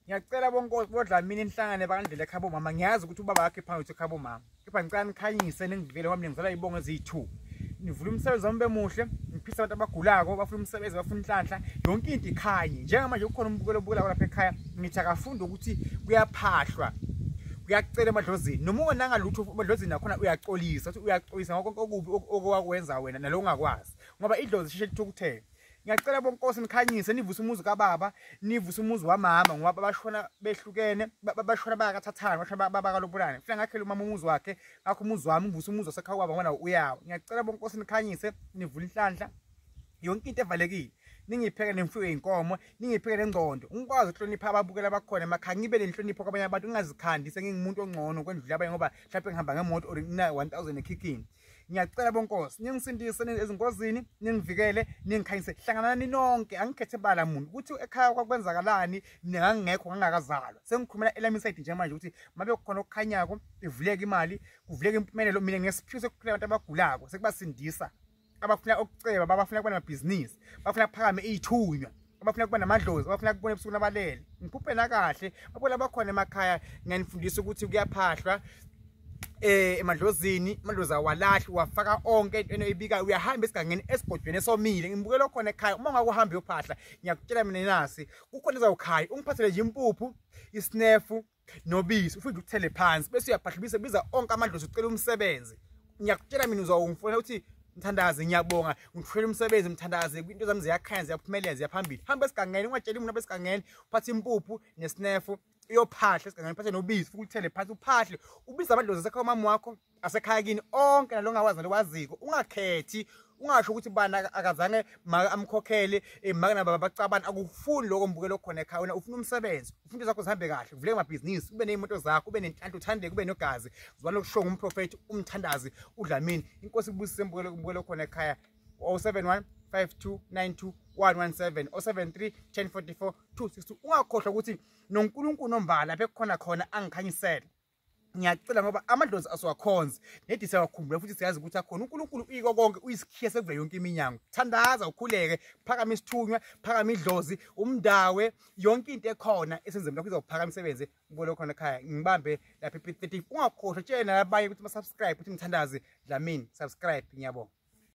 Ngiyacela bonkosi boDlamini nihlangane bakandlela ekhabo mama. Ngiyazi ukuthi ubaba wakhe phansi ekhabo mama, kepha ngicela nikhanyise ningivele ngoba mina ngizala ibongo eziyi-2. Nivule umsebenzi wami bemuhle, ngiphisa abantu abagulako bafuna umsebenzi, bafuna inhlanhla, yonke into ikhanye. Njengamanje kukhona umbukelo obukela lapha ekhaya, ngithi akafunde ukuthi kuyaphahlwa, kuyacela emadlozini. Noma ungenanga lutho emadlozini nakhona uyaxolisa, uthi uyaxolisa ngakho konke okubi okwakwenza wena nalo ungakwazi, ngoba idlozi sheshe lithukuthele. Ngiyacela bonkosi nikhanyise, nivuse umuzi kababa, nivuse umuzi wamama, ngoba bashona behlukene, bashona bayakathathana, bashona bakalobulana. Kufanele ngakhele umama umuzi wakhe, ngakho umuzi wami ngivuse umuzi wasekhaya kwaba ngoba uyawo. Ngiyacela bonkosi nikhanyise, nivule inhlanhla, yonke into evalekile. Ningipheke nemfuyo yenkomo, ningipheke nengqondo. Ngikwazi ukuhlonipha ababukela abakhona emakhaya, ngibe nenhlonipho kwabanye abantu, ngingazikhandi sengingumuntu ongcono kwendlula abanye ngoba mhlawumbe ngihamba ngemoto or ngina 1000 ekhikhini. Ngiyacela bonkosi ningisindise ezingozini, ningivikele, ningikhanyise. Hlanganani nonke, angikhethe bala muntu ukuthi ekhaya kwakwenzakalani, mina ngangingekho, ngangakazalwa. Sengikhulumela elami side njengamanje ukuthi mabe kukhona okukhanyako, ivuleke imali, kuvuleke impumelelo. Mina ngesiphiwo sokuphila abantu abagulako, sekubasindisa, abafuna ukuceba, abafuna kuba namabhizinisi, bafuna kuphakame iy'thunywa, abafuna kuba namadlozi, abafuna kubona ebusuku nabalele. Ngiphuphela kahle babona abakhona emakhaya. Ngiyanifundisa ukuthi kuyaphahlwa emadlozini, amadlozi awalahli, wafaka onke into oyibikayo. Uyahamba esigangeni esigodweni esomile, ngibukela khona ekhaya. Uma ungakuhambi uyophahla, ngiyakutshela mina nasi kukhona ezawukhaya. Ungiphathele nje impuphu, isinefu nobisi, ufike uthele phansi bese uyaphahla, bese biza onke amadlozi, ucela umsebenzi. Ngiyakutshela mina uzawungifuna ukuthi mthandazi, ngiyabonga, ngithwele umsebenzi mthandazi, into zami ziyakhanya, ziyaphumelela, ziyaphambili. Hamba esigangeni, ungatsheli umuntu esigangeni, uphathe impuphu nesinefu uyophahla esigangeni, uphathe nobisi, ufike uthele phansi uphahle, ubiza amadlozi asekhaya umama wakho, asekhaya kini onke, nalo ongawazi nalowaziko. Ungakhethi, ungasho ukuthi bani akazange maka amkhokhele, maka nababa bacabana. Akufuni lokho mbukelo khona ekhaya. Wena ufuna umsebenzi, ufuna into zakho zihambe kahle, uvuleke amabhizinisi, ube ney'moto zakho, ube nenhlanhla, uthandeke, ube nogazi. Zwana okusho ngumprofethi umthandazi uDlamini. Inkosi ikubusise mbukelo khona ekhaya. 071 5292 117 073 1044 262. Ungakhohlwa ukuthi noNkulunkulu nombala lapha ekukhona khona angikhanyisele. Ngiyacela ngoba amadlozi asiwakhonzi nedi siyawakhumbula futhi siyazi ukuthi akhona. uNkulunkulu uyiko konke, uyisikhiye sekuvele yonke iminyango. Thandaza, ukhuleke, phakama isithunywa, phakama idlozi, umndawe, yonke into ekhona esenzeni lakho izophakama imisebenzi. Ngibone khona ekhaya, ngibambe lapha e-P30. Ungakhohlwa, tshela nabanye ukuthi ba-subscribe, ukuthi Mthandazi Dlamini, subscribe. Ngiyabonga.